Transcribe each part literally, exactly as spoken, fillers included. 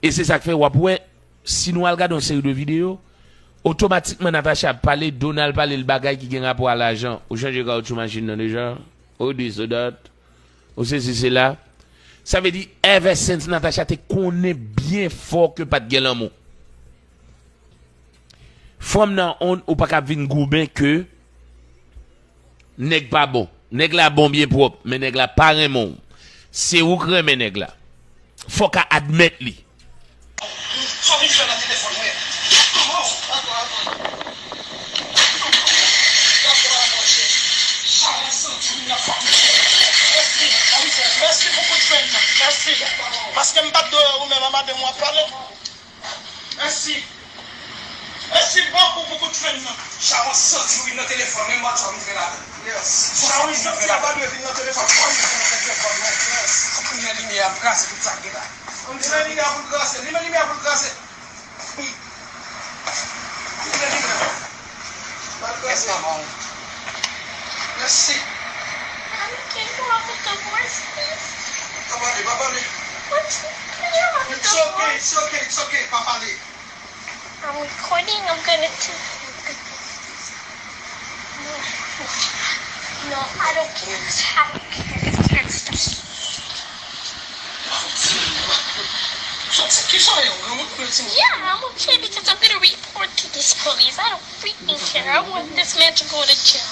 E se sa k fè w ap wè, si nou al gade yon seri de videyo, otomatikman Natacha ap pale, Donald pale l bagay ki gen rapò a lajan. Ou chanje kawotchou machin nan deja? Ou dis, ou dat? Ou sesi, sela? Sa vle di, ever since Natacha te konnen byen fò ke pa t gen lanmou. Fanm nan on, ou pa ka vin goumen ke nèg pa bon. Nèg la bon byen pwòp, men nèg la pa renmen w. Se ou k renmen nèg la. Fò w ka admèt li. Sa w vin fè nan telefòn mwen? Mèsi, mèsi pou kout fen nan. Mèsi. Paske m pa t dwe wè ou menm a madanm w ap pale. Mèsi. Mèsi bokou pou kout fen nan. Sharon santi w vin nan telefòn, men mwen sa m vin fè ladan. Yes. Sharon santi w pa dwe vin nan telefòn. Mwen vin fè nan telefòn mwen. Yes. Kounye a limyè ap krase tout sa k gen la. Kounye a limyè ap krase. Limyè, limyè ap krase. Limyè, limyè. Ap krase. Mèsi. Mommy, can you go off with the voice, please? Pa pale, pa pale. What? Can you go off with the voice? It's okay, it's okay, it's okay. Pa pale. I'm recording. I'm gonna t- No, I don't care. I don't care. It's, it's just. Yeah, I'm okay because I'm gonna report to this police. I don't freaking care. I want this man to go to jail.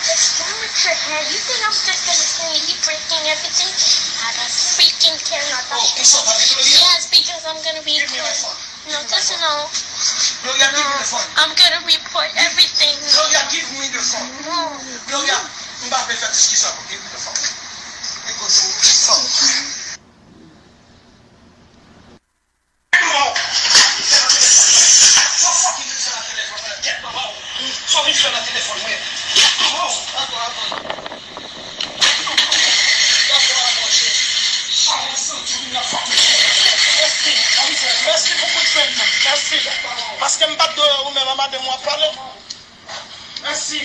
What's wrong with your head? You think I'm just gonna say you breaking everything? I don't freaking care, Natasha. Yes, because I'm gonna be cool. No, just no. Gloria, give me the phone. I'm gonna report everything. Gloria, give me the phone. No. Gloria, m pa vle fè diskisyon. Give me the phone. Because you phone. Mèsi pou kout fen nan. Mèsi. Paske m pa t dwe wè ou menm a madanm w ap pale. Mèsi.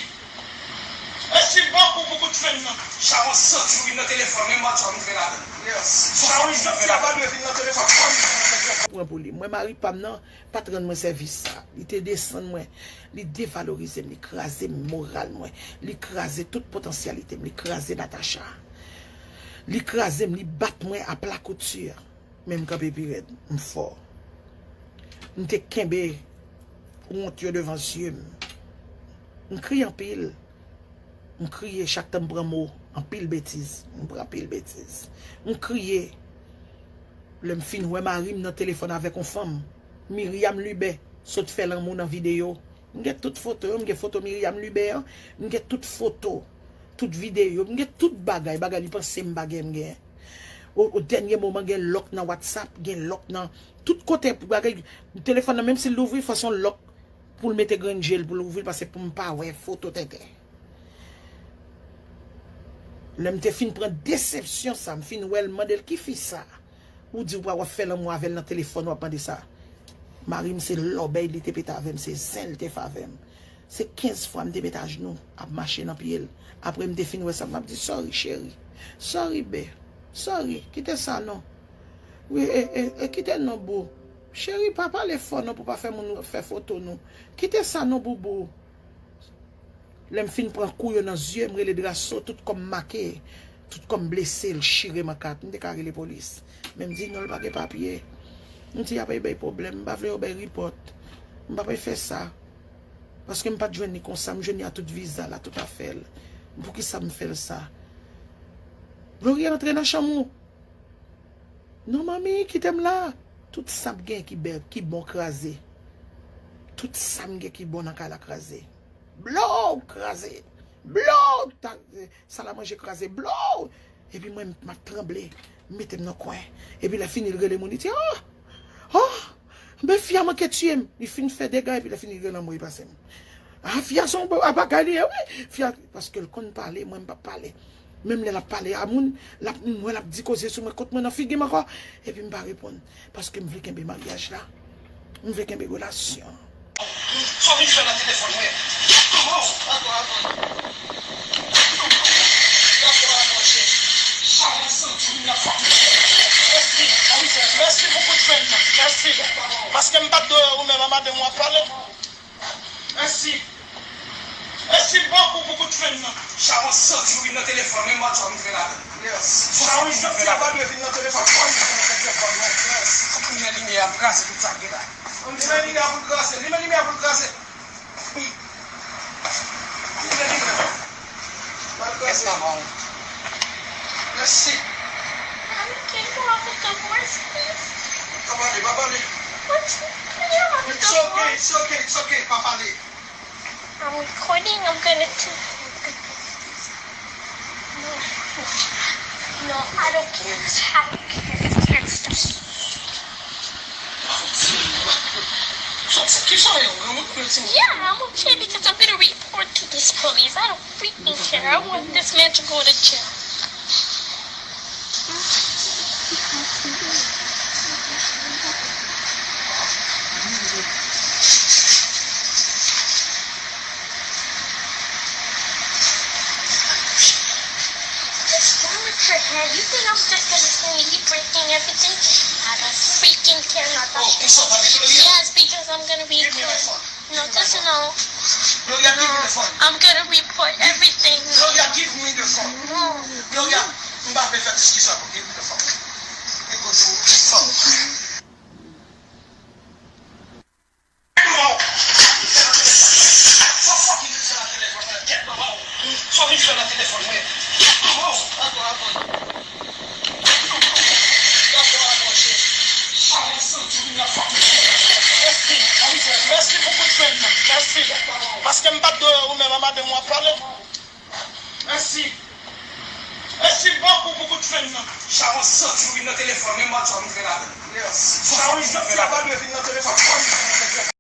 Mèsi bokou pou kout fen nan. Sharon santi w vin nan telefòn, men mwen sa m vin fè ladan. Yes. Sharon santi w pa dwe vin nan telefòn. Pran pou li. Mwen, mari pa m nan pa t rann mwen sèvis sa. Li te desann mwen. Li devalorize m. Li kraze moral mwen. Li kraze tout potansyalite m. Li kraze Natacha. Li kraze m. Li bat mwen a pla kouti. Men m kanpe pi rèd, m fò. M te kenbe wont yo devan zye m. M kriye anpil. M kriye chak tan m pran mo, anpil betiz. M pran anpil betiz. M kriye. Lè m fin wè mari m nan telefòn avèk yon fanm, Myriam Lubin, sot fè lanmou nan videyo. M gen tout foto yo, m gen foto Myriam Lubin an, m gen tout foto, tout videyo, m gen tout bagay, bagay li panse m pa gen, m gen. O, o dènye moman, gen lòk nan WhatsApp, gen lòk nan tout kote, bagay, telefòn nan, menm si l louvri, fò se yon lòk pou l mete grenn je l, pou l ouvri l, paske pou m pa wè foto tenten. Lè m te fin pran desepsyon sa, m fin wè l, m mande l, "Ki fi sa?" Ou di w pa w ap fè lanmou avè l nan telefòn, w ap mande sa. Mari m se lòbèy li te pete avè m, se zen l te fè avè m. Se kenz fwa m te met ajnou, ap mache nan pye l. Apre m te fin wè sa, m ap di, "Sorry, cheri. Sorry, bae. Sorry, kite sa non. Wi, e, e, e kite non, boo. Cheri, pa pale fò non pou pa fè moun fè foto nou. Kite sa non, boubou." Lè m fin pran kou yo nan zye, m rele Drasso, tout kò m make, tout kò m blese, l chire m an kat. M te ka rele polis. Men m di non, l pa gen papye. M di y ap bay pwoblèm, m pa vle yo bay ripòt. M pa pral fè sa. Paske m pa t jwenn li konsa, m jwenn li a tout viza l, a tout afè l. Poukisa m fè l sa? Gloria, antre nan chanm ou. Non, manmi, kite m la. Tout sa m gen ki bèl, ki bon kraze. Tout sa m gen ki bon nan kay la kraze. Blow! Kraze. Blow! Ta, salamanje kraze. Blow! Epi mwen, m ap tranble. M mete m nan kwen. Epi lè fini, l rele moun, li di, "Oh! Oh! Ben, fi a manke tiye m." Li fin fè dega, epi lè fini, l rele anmwey pase m. Ah, fi a se yon bon bagay li ye, wi. Fi a, paske l konn pale, mwen, m p ap pale. Menm lè l ap pale a moun, l ap, m wè l ap di koze sou mwen, kot mwen nan figi m ankò, epi m pa reponn. Paske m vle kenbe maryaj la. M vle kenbe relasyon. Sa w vin fè nan telefòn mwen? Atann, atann. Dakò, dakò, cheri. Sa w santi w nan fòm. Mèsi, mèsi pou kout fen nan. Mèsi. Paske m pa t dwe wè ou menm a madanm w ap pale. Mèsi. Mèsi bokou pou kout fen nan. Sa w santi w vin nan telefòn mwen, m pa t sa w vin fè ladan. Sa w vin fè ladan. Sa w vin fè ladan. Limen limyè a pou l kraze tout sa k gen la. Limen limyè a pou l kraze. Limen limyè a pou l kraze. Limen limyè a. Mèsi. Mommy, can you go off with the horse, please? Pa pale, pa pale. What? Can you go off with the horse? It's okay, it's okay, it's okay, pa pale. I'm recording. I'm gonna t- No, no, I don't care. I don't care. It's extra. Yeah, I'm okay because I'm gonna report to this police. I don't freaking care. I want this man to go to jail. What's wrong with your head? You think I'm just gonna say you breaking everything? I don't freaking care. Yes, because I'm gonna be. No, just no. Gloria, give me the phone. I'm gonna report everything. Gloria, give me the phone. No. Gloria, m pa vle fè diskisyon avè w. Give me the phone. Li kote w. Sa w vin fè nan telefòn mwen? Mèsi, mèsi pou kout fen nan. Mèsi. Paske m pa t dwe wè ou menm a madanm w ap pale. Mèsi. Mèsi bokou pou kout fen nan. Sa w santi w vin nan telefòn mwen, m pa t sa w vin fè ladan. Sa w vin fè ladan.